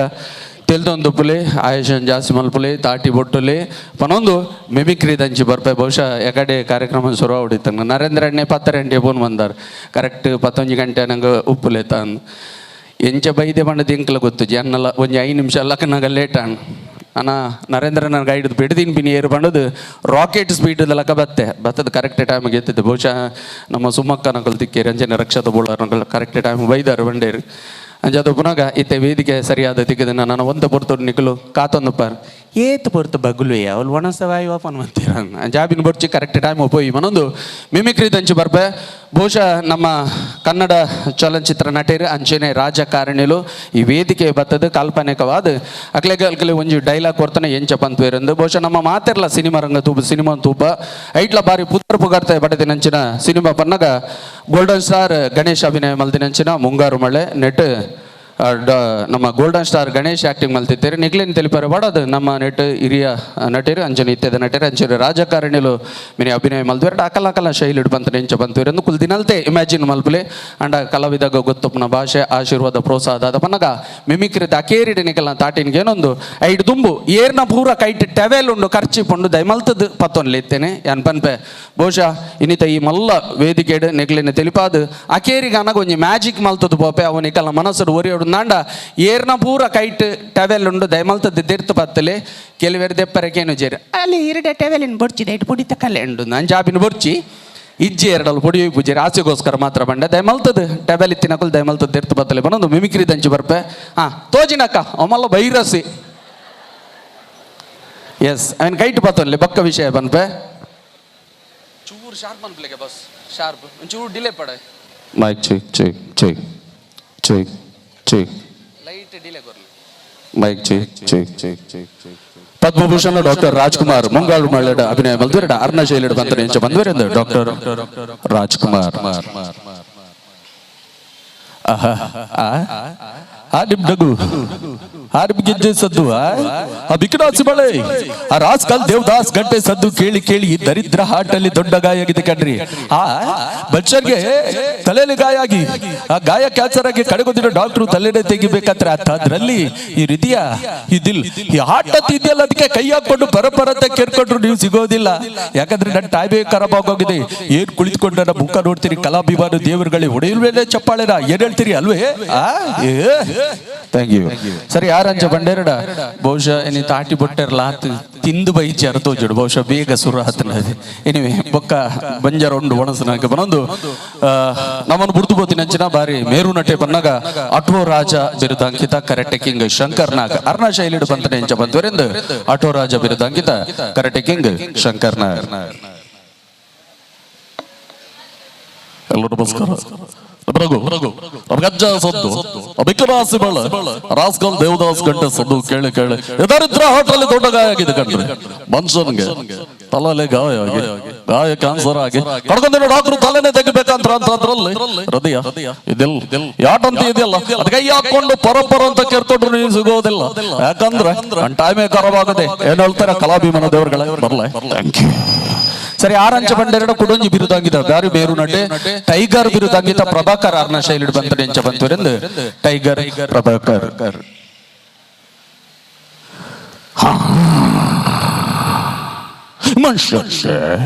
ತೆಲ್ದೊಂದು ಪುಲೆ ಆಯುಷನ್ ಜಾಸ್ತಿ ಮಲ್ಪುಲೆ ತಾಟಿ ಬೊಟ್ಟುಲೆ ಪನೊಂದು ಮಿಮಿಕ್ರಿ ದಂಚಿ ಬರ್ಪೆ. ಬಹುಶಃ ಎಕಡೆ ಕಾರ್ಯಕ್ರಮ ಶುರು ಹೊಡಿತಂಗ ನರೇಂದ್ರ ಅಣ್ಣೆ 10 ಗಂಟೆ ಫೋನ್ ಬಂದಾರ ಕರೆಕ್ಟ್ 11 ಗಂಟೆ ನಂಗೆ ಉಪ್ಪುಲೆ ತಾನ್ ಎಂಚ ಬೈದೆ ಬಂಡ ದಿಂಕ್ಲ ಗೊತ್ತು ಜನ್ನಲ್ಲ ಒಂಜಿ 5 ನಿಮಿಷ ಲಕ್ಕನಾಗ ಲೇಟ್ ಅಣ್ಣ ಅಣ್ಣ ನರೇಂದ್ರ ನನ್ನ ಗೈಡ್ ಬಿಡ್ದಿನ ಬಿನಿ ಏರು ಬಂಡದು ರಾಕೆಟ್ ಸ್ಪೀಡ್ ಲಕ್ಕ ಬತ್ತೆ ಬತ್ತದ ಕರೆಕ್ಟ್ ಟೈಮಿಗೆ ಎತ್ತಿದ್ದೆ. ಬಹುಶಃ ನಮ್ಮ ಸುಮ್ಮಕ್ಕನಕಲ್ ತಿಕ್ಕಿ ರಂಜನೆ ರಕ್ಷತ ಬೋಳರ್ನಕಲ್ ಕರೆಕ್ಟ್ ಟೈಮ್ ಬೈದಾರು ಬಂಡೇರು ಅಂಜಾದ ಪುನಗ ಇತ್ತೆ ವೇದಿಕೆ ಸರಿಯಾದ ತಿಕ್ಕದನ್ನ ನಾನು ಒಂದ ಪೊರ್ತು ನಿಕಲು ಕಾತೊಂದು ಪಾರ್ ಏತ್ ಪೊರ್ತು ಬಗ್ಲು ಅವಳು ಒಣಸವಾಯು ಓಪನ್ ಮಂತೀರ ಜಾಬಿನ ಬೊರ್ಚಿ ಕರೆಕ್ಟ್ ಟೈಮ್ ಪೋಯಿ ಮನೊಂದು ಮಿಮಿಕ್ರಿ ದಂಚಿ ಬರ್ಪೆ. ಬಹುಶಃ ನಮ್ಮ ಕನ್ನಡ ಚಲನಚಿತ್ರ ನಟರು ಅಂಚೆನೆ ರಾಜಕಾರಣಿಲು ಈ ವೇದಿಕೆ ಬತ್ತದ ಕಾಲ್ಪನಿಕವಾದ ಅಕ್ಲೆಗೆ ಅಲ್ಕಲೆ ಒಂಜಿ ಡೈಲಾಗ್ ಕೊಡ್ತಾನೆ ಎಂಚ ಪಂತ್ವೇರಂದು. ಬಹುಶಃ ನಮ್ಮ ಮಾತಿರ್ಲ ಸಿನಿಮಾ ರಂಗ ತೂಪ ಸಿನಿಮಾ ತೂಪ ಐಟ್ಲ ಬಾರಿ ಪುತ್ರ ಪುಗಾರ್ತೆ ಬಡದಿನಂಚಿನ ಸಿನಿಮಾ ಪನ್ನಗ ಗೋಲ್ಡನ್ ಸ್ಟಾರ್ ಗಣೇಶ್ ಅಭಿನಯ ಮಲ್ದಿನಂಚಿನ ಮುಂಗಾರು ಮಳೆ ನೆಟ್ ನಮ್ಮ ಗೋಲ್ಡನ್ ಸ್ಟಾರ್ ಗಣೇಶ್ ಆಕ್ಟಿಂಗ್ ಮಲ್ತಿತ್ತಾರೆ ನಿಗ್ಲಿನ್ ತಿಳಿಪಾರೆ ಬಡದು ನಮ್ಮ ನೆಟ್ ಹಿರಿಯ ನಟರು ಅಂಚನೆ ಇತ್ಯದ ನಟರು ಅಂಚನೆ ರಾಜಕಾರಣಿಲು ಮಿನಿ ಅಭಿನಯ ಮಲ್ದುವೆರಡು ಅಕಲ ಅಕಲ ಶೈಲಿ ಬಂತ ನೆಂಚ ಬಂತು ಕುಲ್ ದಿನಲ್ತೆ ಇಮ್ಯಾಜಿನ್ ಮಲ್ಪುಲೆ ಅಂಡ ಕಲಾವಿದಾಗ ಗೊತ್ತಪ್ಪನ ಭಾಷೆ ಆಶೀರ್ವಾದ ಪ್ರೋತ್ಸಾಹ ಅದ ಪನ್ನಗ ಮಿಮಿಕ್ರಿದ ಅಕೇರಿಡ ನಿಕಲ್ನ ತಾಟಿನ್ಗೆ ಏನೊಂದು ಐಡ್ ದುಂಬು ಏರ್ನ ಪೂರ ಕೈಟ್ ಟೆವೆಲ್ ಉಂಡು ಖರ್ಚಿ ಪಂಡು ದಯಮಲ್ತದ ಪತ್ತೊನ್ಲಿ ಇತ್ತೇನೆ ಯಾನ್ ಪನ್ಪೆ. ಬಹುಶಃ ಇನ್ನಿತ ಈ ಮಲ್ಲ ವೇದಿಕೆಡ್ ನೆಗ್ಲಿನ ತಿಳಿಪಾದು ಅಕೇರಿಗ ಅನಗ ಒಂಜಿ ಮ್ಯಾಜಿಕ್ ಮಲ್ತದ ಪೋಪೆ ಅವು ನಿಕಲ್ನ ಮನಸ್ಸು ಒರಿಯೋಡು ನಾಂಡ ಏರ್ನ ಪೂರ ಕೈಟ್ ಟವೆಲ್ ಉಂಡು ದಯಮಲ್ತದ ದಿರ್ತು ಪತ್ತಲೆ ಕೆಲವೇರು ದೆಪ್ಪರಕೇನು ಜೇರು ಅಲ್ಲಿ ಎರಡೆ ಟವೆಲಿನ ಬೊಡ್ಚಿದೆ ಇಟ್ಟು ಪುಡಿತ ಕಲೆ ಉಂಡು ನಾನು ಜಾಬಿನ ಬೊಡ್ಚಿ ಇಜ್ಜಿ ಎರಡಲ್ಲಿ ಪೊಡಿ ಪೂಜೆ ಆಸೆಗೋಸ್ಕರ ಮಾತ್ರ ಬಂಡೆ ದಯಮಲ್ತದ ಟವೆಲ್ ಇತ್ತಿನಕುಲು ದಯಮಲ್ತದ ದಿರ್ತು ಬತ್ತಲೆ ಬನ್ನೊಂದು ಮಿಮಿಕ್ರಿ ದಂಚಿ ಬರ್ಪೆ. ಹಾ ತೋಜಿನಕ್ಕ ಒಮ್ಮಲ್ಲ ಬೈರಸಿ ಎಸ್ ಅವನ್ ಕೈಟ್ ಪತ್ತೊನ್ಲೆ ಬಕ್ಕ ವಿಷಯ ಬನ್ಪೆ ಚೂರು ಶಾರ್ಪ್ ಅನ್ಪ್ಲೆಗೆ ಬಸ್ ಶಾರ್ಪ್ ಒಂಚೂರು ಡಿಲೇ ಪಡೆ mic check check check check check light delay ಕೊರ್ಲಿ mic check check check check. Padma Bhushan doctor Rajkumar Mungaru ಮಳ್ಳಡ ಅಭಿನಯ ಮಲ್ದುವೆರಡ ಅರ್ಣ ಶೈಲಿಡ್ ಬಂತ ನೆಂಚ ಬಂದ್ವೆರೆಂದು ಡಾಕ್ಟರ್ ರಾಜ್ಕುಮಾರ್. ಆ ನಿಮ್ ನಗು, ಆ ನಿಮ್ ಗೆಜ್ಜೆ ಸದ್ದು, ಆ ಬಿಕನಾಸಿ ಮಳೆ, ಆ ರಾಸ್ಕಲ್ ದೇವದಾಸ್ ಗಂಟೆ ಸದ್ದು ಕೇಳಿ ಕೇಳಿ ಈ ದರಿದ್ರ ಹಾರ್ಟ್ ಅಲ್ಲಿ ದೊಡ್ಡ ಗಾಯ ಆಗಿದೆ ಕಣ್ರಿ. ಆ ಮನುಷ್ಯನ್ಗೆ ತಲೆಯಲ್ಲಿ ಗಾಯ ಆಗಿ ಆ ಗಾಯ ಕ್ಯಾನ್ಸರ್ ಆಗಿ ಕಡೆಗೊಂದಿರೋ ಡಾಕ್ಟ್ರು ತಲೆನೇ ತೆಗಿಬೇಕಾದ್ರೆ ಅದ್ರಲ್ಲಿ ಈ ಹೃದಯ, ಈ ದಿಲ್, ಈ ಹಾರ್ಟ್ ಅಂತ ಇದೆಯಲ್ಲ, ಅದಕ್ಕೆ ಕೈ ಹಾಕೊಂಡು ಪರಪರ ಅಂತ ಕೇರ್ಕೊಂಡ್ರು ನೀವು ಸಿಗೋದಿಲ್ಲ. ಯಾಕಂದ್ರೆ ನನ್ನ ಟೈಮೇ ಖರಾಬ್ ಆಗೋಗಿದೆ. ಏನ್ ಕುಳಿತುಕೊಂಡು ನನ್ನ ಮುಖ ನೋಡ್ತೀರಿ? ಕಲಾಭಿಮಾನ ದೇವರುಗಳೇ, ಹೊಡೆಯುವ ಚಪ್ಪಾಳೆನ ಏನ್ ಹೇಳ್ತೀರಿ ಅಲ್ವೇ? ಆ ಏ thank you. ಸರಿ ಯಾರಂಚ ಬಂಡೇರಡ ಬಹುಶಃ ಏನಿ ತಾಟಿ ಬೊಟ್ಟೆರ್ಲ ಆತ್ ತಿಂದು ಬೈಚಿ ಅರ್ತೋಜುಡು ಬಹುಶಃ ಬೇಗ ಸುರು ಆತನ. ಎನಿವೆ ಬೊಕ್ಕ ಬಂಜಾರ ಉಂಡು ಒಣಸನಾಕ ಬನೊಂದು ನಮ್ಮನ್ನು ಬುಡ್ದು ಬೋತಿನಂಚಿನ ಬಾರಿ ಮೇರು ನಟೆ ಬನ್ನಗ ಅಟೋ ರಾಜ ಬಿರುದಾಂಕಿತ ಕರೆಟೆ ಕಿಂಗ್ ಶಂಕರ್ ನಾಗ್ ಅರ್ಣ ಶೈಲಿಡು ಬಂತನೆ ಎಂಚ ಬಂತವರೆಂದು ಅಟೋ ರಾಜ ಬಿರುದಾಂಕಿತ ಕರೆಟೆ ಕಿಂಗ್ ಶಂಕರ್ ನಾಗ್. ಎಲ್ಲರೂ ನಮಸ್ಕಾರ. Raghu ಗಜ್ಜ ಸದ್ದು ಬಿಕರಾಸಿ ಬಳ್ಳ ರಾಸ್ಕಲ್ ದೇವದಾಸ್ ಗಂಟೆ ಸದ್ದು ಕೇಳಿ ಕೇಳಿ ದರಿದ್ರ ಹೋಟೆಲ್ ದೊಡ್ಡ ಗಾಯ ಆಗಿದೆ ಕಣ್ರಿ. ಮನುಷ್ಯನ್ಗೆ ತಲೆಯಲ್ಲಿ ಗಾಯ ಆಗಿ ಗಾಯ ಕ್ಯಾನ್ಸರ್ ಆಗಿ ಕಡ್ಕೊಂಡಿರೋ ಡಾಕ್ಟರ್ ತಲೆನೇ ತೆಗಿಬೇಕಂತ ಅಂತ ಅದ್ರಲ್ಲಿ ಹೃದಯ ಇದೆಲ್ಲ ಯಾಟಂತ ಇದೆಯಲ್ಲ, ಅದಕ್ಕೆ ಕೈ ಹಾಕೊಂಡು ಪರಪರ ಅಂತ ಕೇರ್ಕೊಂಡ್ರು ನೀವು ಸಿಗೋದಿಲ್ಲ. ಯಾಕಂದ್ರೆ ನನ್ನ ಟೈಮೇ ಖರಾಬ್ ಆಗದೆ. ಏನ್ ಹೇಳ್ತಾರೆ ಕಲಾಭಿಮಾನ ದೇವರುಗಳೇ ಬರ್ಲೆ. Thank you. ಸರಿ, ಆರಂಚ ಬಂಡೆರಡ ಕುಡೊಂಜಿ ಬಿರುದಾಂಗಿದ ಬ್ಯಾರು ಬೇರು ನಟೆ ಟೈಗರ್ ಬಿರುದಾಂಗಿತ ಪ್ರಭಾಕರ್ ಆರ್ನ ಶೈಲಿ ಬಂತ ಎಂಚ ಬಂತುರೆಂದು ಟೈಗರ್ ಪ್ರಭಾಕರ್. ಮನುಷ್ಯ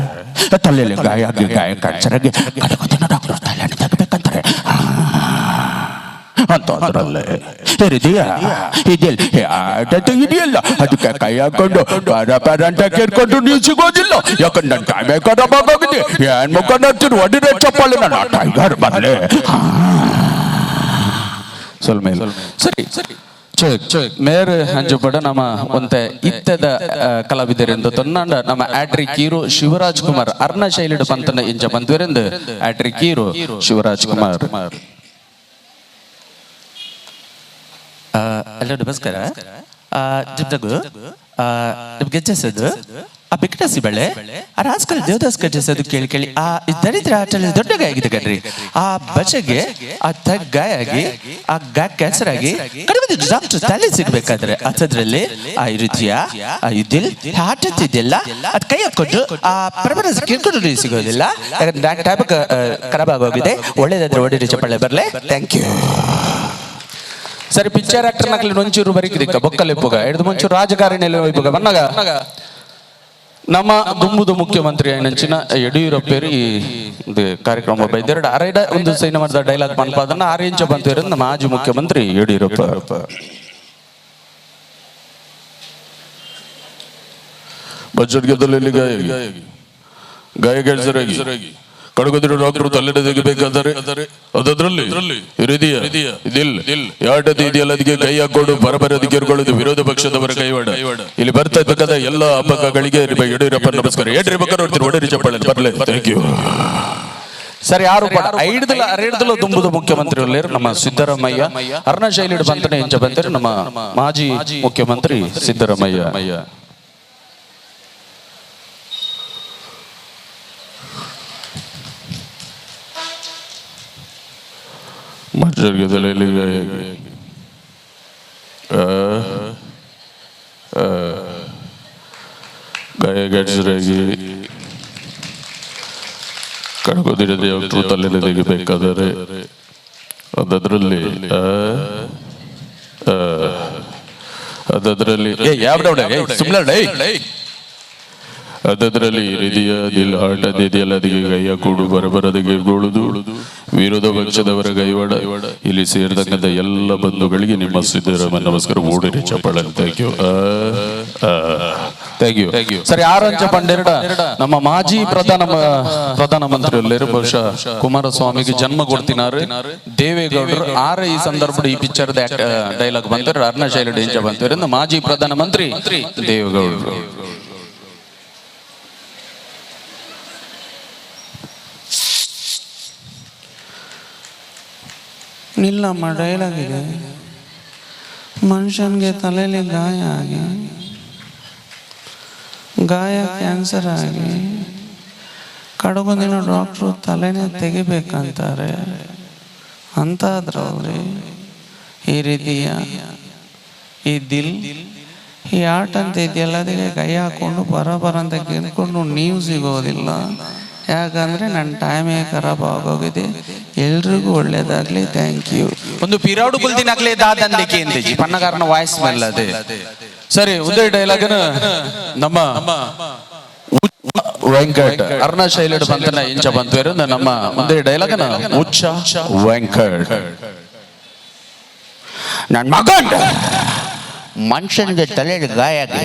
ತಲೆಯಲ್ಲಿ ಗಾಯ ಆಗಿ ಗಾಯ ಕ್ಯಾನ್ಸರ್ ಆಗಿ ಕಡಗೋದಿನ ಡಾಕ್ಟರ್ ತಲೆಯನ್ನು ತೆಗಬೇಕಂತಾರೆ ಅಂತ ಅದರಲ್ಲೇ ಹೃದಯ ಇದೆಲ್ಲ ಇದೆಯಲ್ಲ, ಅದಕ್ಕೆ ಕೈ ಹಾಕೊಂಡು ಪರ ಪರ ಅಂತ ಕೇಳ್ಕೊಂಡು ನೀವು ಸಿಗೋದಿಲ್ಲ. ಯಾಕಂದ್ರೆ ನನ್ನ ಟೈಮೇ ಖರಾಬಾಗೋಗಿದೆ. ಏನ್ ಮುಖ ನೋಡ್ತೀನಿ, ಹೊಡಿರೋ ಚಪ್ಪಾಳೆ ನನ್ನ ಟೈಗರ್ ಬರಲೇ. ಸ್ವಲ್ಪ ಸರಿ ಸರಿ ಮೇರ್ ಅಂಜುಪಡ ನಮ್ಮ ಒಂತೆ ಇತ್ತದ ಕಲಾವಿದರೆಂದು ತೊನ್ನಾಂಡ ನಮ್ಮ ಆಟ್ರಿಕ್ ಹೀರೋ ಶಿವರಾಜ್ ಕುಮಾರ್ ಅರ್ಣ ಶೈಲಿಡು ಪಂತನ ಇಂಚ ಬಂದ್ವರೆಂದು hat trick hero Shivraj Kumar. Hello ನಮಸ್ಕಾರ. ನಿಮ್ದಗು ನಿಮ್ಗೆ ಗೆಜ್ಜೆಸದು ಆ ಬಿಕಟಾಸಿ ಬಳೆ ಆ ರಾಸ್ಕಲ್ ದೇವದಾಸ್ ಗೆಜ್ಜೆಸದು ಕೇಳಿ ಕೇಳಿ ಆ ದರಿದ್ರ ಆಟಲ್ಲಿ ದೊಡ್ಡ ಗಾಯ ಆಗಿದೆ ಕಣ್ರಿ. ಆ ಬಚೆಗೆ ಆ ತಗ್ ಗಾಯ ಆಗಿ ಆ ಗಾ ಕ್ಯಾನ್ಸರ್ ಆಗಿ ಕಡಿಮೆ ಡಾಕ್ಟರ್ ತಲೆ ಸಿಗ್ಬೇಕಾದ್ರೆ ಅಂಥದ್ರಲ್ಲಿ ಆ ಹೃದಯ ಆ ಇದಿಲ್ ಹಾರ್ಟ್ ಅಂತ ಇದೆಯಲ್ಲ, ಅದು ಕೈ ಹಾಕೊಂಡು ಆ ಪರಮನ ಕೇಳ್ಕೊಂಡು ಸಿಗೋದಿಲ್ಲ. ಯಾಕಂದ್ರೆ ನಾನು ಟೈಪ್ ಖರಾಬ್ ಆಗೋಗಿದೆ. ಒಳ್ಳೇದಾದ್ರೆ ಒಳ್ಳೆ ಚಪ್ಪಾಳೆ ಬರಲೇ. Thank you. ಸರಿ, ಪಿಕ್ಚರ್ ಆಕ್ಟರ್ ನಕಲಿ ಒಂಚೂರು ಬರಿಕಿದಿಕ್ಕ ಬೊಕ್ಕಲೆಪ್ಪುಗ ಹಿಡಿದು ಮುಂಚೂರು ರಾಜಕಾರಣಿಯಲ್ಲಿ ಒಯ್ಪುಗ ಬನ್ನಗ ನಮ್ಮ ದುಂಬುದು ಮುಖ್ಯಮಂತ್ರಿ ನಂಚಿನ ಯಡಿಯೂರಪ್ಪೇರು ಈ ಕಾರ್ಯಕ್ರಮ ಬೈದೆರಡು ಅರೈಡ ಒಂದು ಸೈನ್ ಮಾಡಿದ ಡೈಲಾಗ್ ಪನ್ಪಾದನ್ನ ಆರೇಂಚ ಬಂತು ನಮ್ಮ ಮಾಜಿ ಮುಖ್ಯಮಂತ್ರಿ ಯಡಿಯೂರಪ್ಪ. ಬಜೆಟ್ಗೆ ತಲೆಯಲ್ಲಿ ಗಾಯ ಗಾಯ ಕ್ಯಾನ್ಸರ್ ಆಗಿ ಕಡಗದಿರೋ ಡಾಕ್ಟರ್ ತಲೆನೇ ತೆಗಿಬೇಕಾದರೆ ಅದರಲ್ಲಿ ಹೃದಯ ಇದಿಲ್ಲ ಯಾಟದ ಇದೆಯಲ್ಲ, ಅದಕ್ಕೆ ಕೈ ಹಾಕೊಂಡು ಬರಬರ ಅದಕ್ಕೆ ಇರ್ಕೊಳ್ಳೋದು ವಿರೋಧ ಪಕ್ಷದವರ ಕೈವಾಡ. ಇಲ್ಲಿ ಬರ್ತಾ ಇರ್ತಕ್ಕಂಥ ಎಲ್ಲ ಅಪಕಗಳಿಗೆ ಯಡಿಯೂರಪ್ಪ ನಮಸ್ಕಾರ. ಏನ್ರಿ ಪಕ್ಕ ನೋಡ್ತೀರಿ, ಒಡರಿ ಚಪ್ಪಾಳೆ ಬರ್ಲೆ. Thank you. ಸರಿ, ಯಾರು ಐಡ್ದಲ ಅರೆಡ್ದಲ ದುಂಬುದು ಮುಖ್ಯಮಂತ್ರಿ ನಮ್ಮ ಸಿದ್ದರಾಮಯ್ಯ ಅರ್ಣ ಶೈಲಿ ಬಂತನೆ ಇಂಚ ಬಂದರೆ ನಮ್ಮ ಮಾಜಿ ಮುಖ್ಯಮಂತ್ರಿ ಸಿದ್ದರಾಮಯ್ಯ. ಮನುಷ್ಯರಿಗೆ ತಲೆಯಲ್ಲಿ ಗಾಯ ಗಾಯ ಕ್ಯಾನ್ಸರ್ ಆಗಿ ಕಡ್ಕೋದಿರೋ ಡಾಕ್ಟರ್ ತಲೆಯಲ್ಲಿ ತೆಗಿಬೇಕಾದರೆ ಅದರಲ್ಲಿ ಅದರಲ್ಲಿ ಅದರಲ್ಲಿ ಹೃದಯ ದಿಲ್ ಹಾರ್ಟ್ ಅದು ಇದೆಯಲ್ಲ, ಅದಕ್ಕೆ ಕೈಯ ಕೂಡು ಬರಬರದಕ್ಕೆ ಗೂಳುದು ವಿರೋಧ ಪಕ್ಷದವರ ಕೈವಾಡ. ಇಲ್ಲಿ ಸೇರಿದಂತ ಎಲ್ಲ ಬಂಧುಗಳಿಗೆ ನಿಮ್ಮ ಸಿದ್ದರಾಮಯ್ಯ ನಮಸ್ಕಾರ. ಓಡಿರಿ ಚಪ್ಪಾಳೆ. Thank you, thank you. ಸರಿ, ಆರಂಚ ಪಂಡೆರಡ ನಮ್ಮ ಮಾಜಿ ಪ್ರಧಾನಮಂತ್ರಿ ಬಹುಶಃ ಕುಮಾರಸ್ವಾಮಿಗೆ ಜನ್ಮ ಕೊಡ್ತಿನಾರು ದೇವೇಗೌಡರು. ಆರ ಈ ಸಂದರ್ಭ ಈ ಪಿಕ್ಚರ್ ಡೈಲಾಗ್ ಬಂತಾರೆ ಅರ್ಣ ಶೈಲಿ ಇಂಚ ಬಂತಾರೆ ಮಾಜಿ ಪ್ರಧಾನಮಂತ್ರಿ ದೇವೇಗೌಡರು. ನಿಲ್ಲಮ್ಮ, ಡೈಲಾಗ್ ಇದೆ. ಮನುಷ್ಯನಿಗೆ ತಲೆಯಲ್ಲಿ ಗಾಯ ಆಗಿ ಗಾಯ ಕ್ಯಾನ್ಸರ್ ಆಗಿ ಕಡಗೊಂದಿನ ಡಾಕ್ಟ್ರು ತಲೆನೇ ತೆಗಿಬೇಕಂತಾರೆ ಅಂತಾದ್ರಲ್ಲಿ ಈ ರೀತಿಯ ಈ ದಿಲ್ ಈ ಆಟ ಅಂತ ಇದೆಯಲ್ಲ, ಅದಕ್ಕೆ ಕೈ ಹಾಕ್ಕೊಂಡು ಬರಬರ ಅಂತ ಕೇಳ್ಕೊಂಡು ನೀವು ಸಿಗೋದಿಲ್ಲ. ಯಾಕಂದರೆ ನನ್ನ ಟೈಮೇ ಖರಾಬ್ ಆಗೋಗಿದೆ. ಎಲ್ರಿಗೂ ಒಳ್ಳೇದಾಗಲಿ. Thank you. ಒಂದು ಪಿರಾಡು ಕುಲ್ದಿನಾಗ್ಲೇ ದಾದಂದಿಕೆ ಎಂದಿಜಿ ಪನ್ನಗಾರನ ವಾಯ್ಸ್ ಮೇಲೆ ಅದೇ. ಸರಿ, ಉದಯ ಡೈಲಾಗ್ ನಮ್ಮ ವೆಂಕಟ್ ಅರ್ಣ ಶೈಲಿಡ್ ಬಂತನ ಇಂಚ ಬಂತು ನಮ್ಮ ಒಂದೇ ಡೈಲಾಗ್ ಉಚ್ಚ ವೆಂಕಟ್. ನನ್ನ ಮಗಂಡ ಮನುಷ್ಯನಿಗೆ ತಲೆಯಲ್ಲಿ ಗಾಯ ಆಗಿ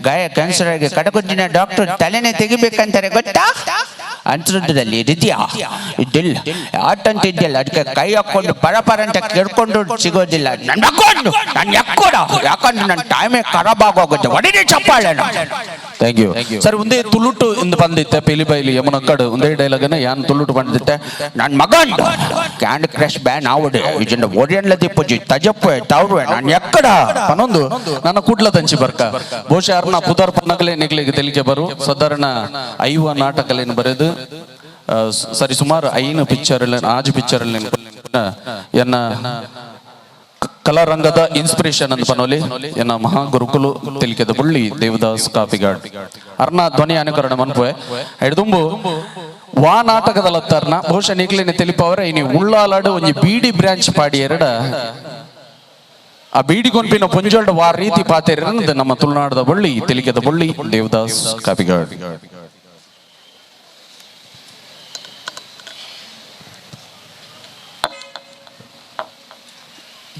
ಗಾಯ ಕ್ಯಾನ್ಸರ್ ಆಗಿ ಕಡಗುದ್ದಿನ ಡಾಕ್ಟರ್ ತಲೆನೇ ತೆಗಿಬೇಕಂತಾರೆ ಗೊತ್ತಾ? ಅಂತರದಲ್ಲಿ ಹೃದಯ ಇದಿಲ್ಲ ಆಟ ಅಂತ ಇದೆಯಲ್ಲ, ಅದಕ್ಕೆ ಕೈ ಹಾಕೊಂಡು ಪರಪರ ಅಂತ ಕೇಳ್ಕೊಂಡು ಸಿಗೋದಿಲ್ಲ. ನನ್ನ ಮಗಂಡು ನಾನು ಯಾಕೋಡ, ಯಾಕಂದ್ರೆ ನನ್ನ ಟೈಮೇ ಖರಾಬ್ ಆಗೋಗುತ್ತೆ. ಹೊಡಿರಿ ಚಪ್ಪಾಳೆ. Thank you sir. ಒಂದೇ ತುಳುಟು ಇಂದು ಬಂದಿತ್ತೆ ಪಿಲಿಬೈಲಿ ಯಮುನಕ್ಕಡು ಒಂದೇ ಡೈಲಾಗನ್ನ ಯಾನ್ ತುಳುಟು ಬಂದಿತ್ತೆ. ನನ್ನ ಮಗನ್ candy crush ban ಆವಡು ಇದನ್ನ ಒರಿಯನ್ಲ ದಿಪ್ಪುಜಿ ತಜಪ್ಪೆ ತವರುವೆ ನಾನು ಎಕ್ಕಡ ಪನೊಂದು ನನ್ನ ಕುಡ್ಲ ತಂಚಿ ಬರ್ಕ ಬಹುಶಃ ಅರ್ನ ಪುದರ್ ಪನ್ನಗಲೇ ನಿಗ್ಲಿಗೆ ತೆಲಿಕೆ ಬರು. ಸಾಧಾರಣ 50 ನಾಟಕಲೇನು ಬರೆದು ಸರಿ ಸುಮಾರು 5 ಪಿಕ್ಚರ್ ಆಜು ಪಿಕ್ಚರ್ ಎನ್ನ ಕಲಾರಂಗದ ಇನ್ಸ್ಪಿರೇಷನ್ ಅಂತ ಪನೋಲಿ ಎನ್ನ ಮಹಾ ಗುರುಕುಲು ತಿಳಿಕೆದ ಬುಳ್ಳಿ ದೇವದಾಸ್ ಕಾಪಿಗಾಡ್ ಅರ್ನ ಧ್ವನಿ ಅನುಕರಣ ಮನ್ಪುವೆ ಹಿಡ್ದುಂಬು ವಾ ನಾಟಕದಲ್ಲತ್ತಾರ್ನ ಬಹುಶಃ ನಿಗ್ಲಿನ ತಿಳಿಪವರ ಇನಿ ಉಳ್ಳಾಲಾಡು ಒಂಜಿ ಬೀಡಿ ಬ್ರಾಂಚ್ ಪಾಡಿ ಎರಡ ಆ ಬೀಡಿ ಗೊಂಪಿನ ಪೊಂಜೋಲ್ಡ ವಾ ರೀತಿ ಪಾತೆರ ನಮ್ಮ ತುಳುನಾಡದ ಬಳ್ಳಿ ತಿಳಿಕೆದ ಬಳ್ಳಿ ದೇವದಾಸ್ ಕಾಪಿಗಾಡ್.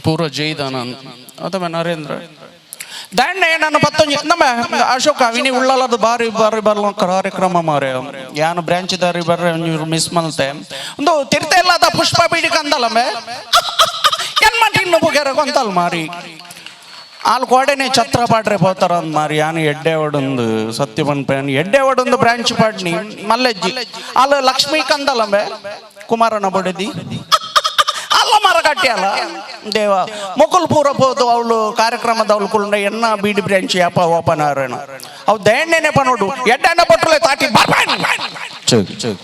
ಪೂರ್ವ ಜೈದಾನಂದ್ ಅಥವಾ ನರೇಂದ್ರ ದಂಡ ನನ್ನ ಪತ್ತೊಂಜಿ ನಮ್ಮ ಅಶೋಕ ವಿನಿ ಉಳ್ಳಾಲದ ಬಾರಿ ಬಾರಿ ಬರ್ಲ ಕಾರ್ಯಕ್ರಮ ಮಾರೆ ಯಾನು ಬ್ರಾಂಚ್ ದಾರಿ ಬರ್ರೆ ಒಂಚೂರು ಮಿಸ್ ಮಲ್ತೆ ಒಂದು ತಿರ್ತೆ ಇಲ್ಲದ ಪುಷ್ಪ ಬೀಡಿ ಕಂದಲ್ಲ ಮೇ ಏನ್ ಮಾಡಿ ಇನ್ನು ಬುಗೆರ ಗೊಂತಲ್ ಮಾರಿ ಆಲ್ ಕೋಡೆನೆ ಛತ್ರ ಪಾಡ್ರೆ ಪೋತಾರ ಅಂದ್ ಮಾರಿ ಯಾನು ಎಡ್ಡೆ ಒಡೊಂದು ಸತ್ಯ ಪನ್ಪೆ ಎಡ್ಡೆ ಒಡೊಂದು ಬ್ರಾಂಚ್ ಪಾಡ್ನಿ ಮಲ್ಲೆಜ್ಜಿ ಅಲ್ಲ ಲಕ್ಷ್ಮೀ ಕಂದಲ್ಲಂಬೆ ಕುಮಾರನ ಬೊಡೆದಿ ಅಲ್ಲ ಮರ ಕಟ್ಟಿಯಲ್ಲ ದೇವ ಮೊಕುಲ್ ಪೂರ ಪೋದು ಅವಳು ಕಾರ್ಯಕ್ರಮದ ಅವಳು ಕುಂಡ ಎನ್ನ ಬೀಡಿ ಬ್ರಾಂಚ್ ಯಾಪ ಓಪನ್ ಆರೇಣ ಅವು ದಯಣ್ಣನೆ ಪನೋಡು ಎಡ್ಡೆಣ್ಣ ಪಟ್ರುಲೆ ತಾಟಿ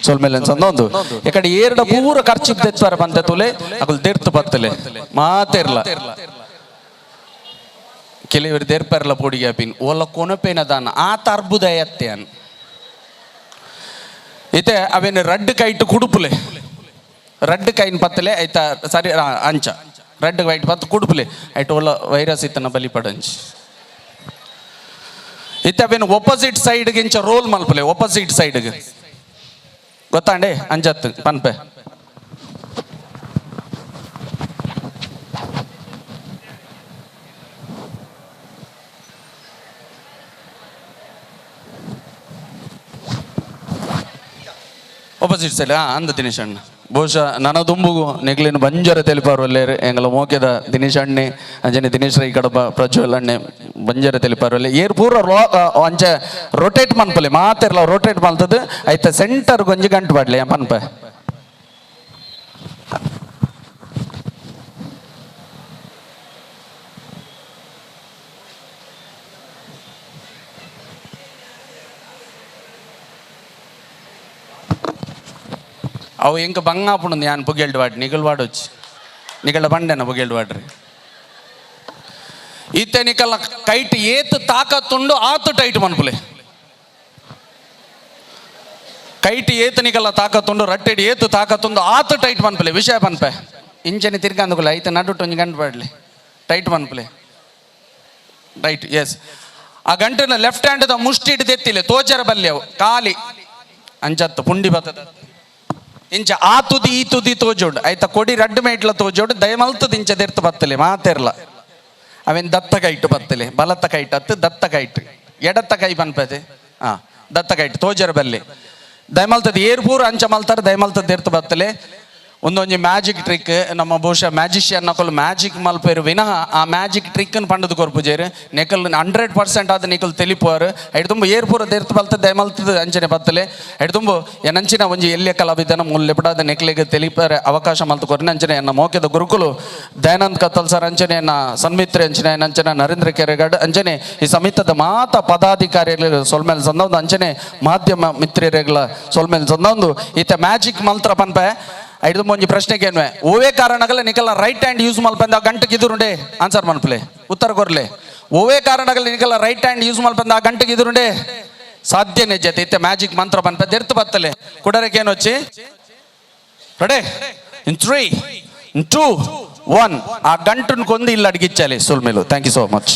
ಸೊಲ್ಮೇಲೆ ಒಂದು ಎಕಡೆ ಏರ್ಡ ಪೂರ ಖರ್ಚು ತೆತ್ವಾರ ಬಂತೆ ತುಲೆ ಅಕುಲ್ ದೇರ್ತು ಬತ್ತಲೆ ಮಾತೆರ್ಲ ಕೆಲವರು ದೇರ್ಪರ್ಲ ಪೊಡಿಗೆ ಅಪಿನ್ ಓಲ ಕೊನಪೇನ ದಾನ ಆ ತರ್ಬುದ ಎತ್ತೆ ಅನ್ ಇತ್ತೆ ಅವೇನು ರಡ್ಡು ಕೈಟು ಕುಡುಪುಲೆ ರಡ್ಡು ಕೈನ್ ಪತ್ತಲೆ ಐತ ಸರಿ ಅಂಚ ರಡ್ಡು ವೈಟ್ ಪತ್ತು ಕುಡುಪುಲೆ ಐಟ್ ಓಲ ವೈರಸ್ ಇತ್ತನ ಬಲಿ ಪಡಂಚ್ ಇತ್ತೆ ಅವೇನು ಒಪೋಸಿಟ್ ಸೈಡ್ಗೆ ಇಂಚ ರೋಲ್ ಮಲ್ಪಲೆ ಒಪೋಸಿಟ್ ಸೈಡ್ಗೆ ಗೊತ್ತಾಂಡೆ ಅಂಜತ್ ಪನ್ಪೆ ಒಪೋಸಿಟ್ ಸೈಡ್ ಅಂದ ದಿನೇಶ್ ಅಣ್ಣ ಬಹುಶಃ ನನ್ನ ದುಂಬುಗು ನೆಗ್ಲಿನ ಬಂಜರ ತೆಲಿಪಾರು ಎಂಗಲ ಮೋಕೆದ ದಿನೇಶ್ ಅಣ್ಣೆ ಅಂಜನೆ ದಿನೇಶ್ ರೈ ಕಡಬ ಪ್ರಜ್ವಲ್ ಅಣ್ಣೆ ಬಂಜರ ತೆಲಿಪಾರು ಏರ್ ಪೂರ ಅಂಚೆ ರೊಟೇಟ್ ಮನ್ಪಲೆ ಮಾತೆರ್ಲ ರೊಟೇಟ್ ಮಲ್ತದ ಐತ ಸೆಂಟರ್ ಗೊಂಜಿ ಗಂಟು ಪಾಡ್ಲೆ ಪನ್ಪೆ. ಅವು ಎಂಕ ಬಂಗಾಪುಂಡು ಯಾನ್ ಪುಗೆಲ್ಡ್ ವಾಡ್ ನಿಗಲ್ ವಾಡೊಚ್ಚಿ ನಿಗಲ ಬಂಡೆನ ಪುಗೆಲ್ಡ್ ವಾಡ್ರಿ ಇತ್ತೆ ನಿಕಲ್ಲ ಕೈಟ್ ಏತ್ ತಾಕತ್ತುಂಡು ಆತು ಟೈಟ್ ಮನ್ಪುಲೆ ಕೈಟ್ ಏತ್ ನಿಕಲ್ಲ ತಾಕತ್ತುಂಡು ರಟ್ಟೆಡ್ ಏತ್ ತಾಕತ್ತುಂಡು ಆತು ಟೈಟ್ ಮನ್ಪುಲೆ ವಿಷಯ ಪನ್ಪೆ ಇಂಚನೆ ತಿರ್ಗಂದುಕುಲೆ ಐತೆ ನಡುಟು ಒಂಜಿ ಗಂಟು ಪಾಡ್ಲಿ ಟೈಟ್ ಮನ್ಪುಲೆ ರೈಟ್ ಎಸ್ ಆ ಗಂಟನ ಲೆಫ್ಟ್ ಹ್ಯಾಂಡ್ the ಮುಷ್ಟಿ ಹಿಡ್ದೆತ್ತಿಲೆ ತೋಜರ ಬಲ್ಯವು ಖಾಲಿ ಅಂಚತ್ತು ಪುಂಡಿ ಬತ್ತದ ಇಂಚ ಆ ತುದಿ ಈ ತುದಿ ತೋಜೋಡು ಆಯ್ತಾ ಕೊಡಿ ರಡ್ಡು ಮೇಟ್ಲ ತೋಜೋಡು ದಯಮಲ್ತದ ಇಂಚ ದೆರ್ತು ಬತ್ತಲೆ ಮಾತೆರ್ಲ ಅವೇನ್ ದತ್ತ ಕೈಟು ಬತ್ತಲೆ ಬಲತ್ತ ಕೈಟ್ ಅತ್ತು ದತ್ತ ಕೈಟ್ ಎಡತ್ತ ಕೈ ಪನ್ಪದೆ ಹಾ ದತ್ತ ಕೈಟ್ ತೋಜರ ಬಲ್ಲೆ ದಯಮಲ್ತದ ಏರ್ ಪೂರ ಅಂಚ ಮಲ್ತಾರೆ ದಯಮಲ್ತದ ದೆರ್ತು ಬತ್ತಲೆ ಒಂದೊಂಜಿ ಮ್ಯಾಜಿಕ್ ಟ್ರಿಕ್ ನಮ್ಮ ಬಹುಶಃ ಮ್ಯಾಜಿಷಿಯನ್ ನಕಲು ಮ್ಯಾಜಿಕ್ ಮಲ್ಪೇರು ವಿನಃ ಆ ಮ್ಯಾಜಿಕ್ ಟ್ರಿಕ್ ಪಂಡದು ಕೊರ್ಪುಜೇರು ನೆಕಲ್ 100% ಆದ ನಿಕಲ್ ತೆಲಿಪುವರು ಐಡ್ ತುಂಬ ಏರ್ ಪೂರ ದೆರ್ತು ಬಲ್ತ ದಯಮಲ್ತದ ಅಂಚನೆ ಬತ್ತಲೆ ಐಡ್ ತುಂಬ ಎನಂಚಿನ ಒಂಜಿ ಎಲ್ಲಿಯ ಕಲಾವಿದನ ಮೂಲೆ ನೆಕ್ಲೆಗೆ ತೆಲಿಪರೆ ಅವಕಾಶ ಮಲ್ತು ಕೊರ್ನ ಅಂಚನೆ ಎನ್ನ ಮೋಕೆದ ಗುರುಕುಲು ದಯಾನಂದ್ ಕತ್ತಲ್ ಸರ್ ಅಂಚನೆ ಎನ್ನ ಸನ್ಮಿತ್ರೆ ಅಂಚನೆ ಅಂಚನೆ ನರೇಂದ್ರ ಕೆರೆಗಾಡ್ ಅಂಚನೆ ಈ ಸಮಿತದ ಮಾತ ಪದಾಧಿಕಾರಿಗಳು ಸೊಲ್ಮೇಲೆ ಸಂದೊಂದು ಅಂಚನೆ ಮಾಧ್ಯಮ ಮಿತ್ರರೆಗಳ ಸೊಲ್ಮೇಲೆ ಸಂದೊಂದು ಈತ ಮ್ಯಾಜಿಕ್ ಮಂತ್ರ ಪನ್ಪೆ ಐದು ಒಂಜಿ ಪ್ರಶ್ನೆಗೆ ಏನ್ವೆ ಓವೇ ಕಾರಣಗಳ ನಿಕಲ right hand use ಮಲ್ಪಂದ ಗಂಟೆಗೆ ಇದುರುಂಡೆ ಆನ್ಸರ್ ಮನ್ಪಲೆ ಉತ್ತರ ಕೊರ್ಲೆ ಓವೇ ಕಾರಣಗಳ ನಿಕಲ right hand use ಮಲ್ಪಂದ ಆ ಗಂಟೆಗೆ ಇದುರುಂಡೆ ಸಾಧ್ಯನೇ ಜೊತೆ ಇತ್ತೆ ಮ್ಯಾಜಿಕ್ ಮಂತ್ರ ಪನ್ಪೆ ದೆರ್ತು ಬತ್ತಲೆ ಕುಡರಕ್ಕೆ ಏನು వచ్చి ready in 3 2 1 ಆ ಗಂಟನ್ನು ಕೊಂದು ಇಲ್ಲ ಅడిಗಿಚ್ಚಾಲೆ ಸುಲ್ಮೇಲು. Thank you so much.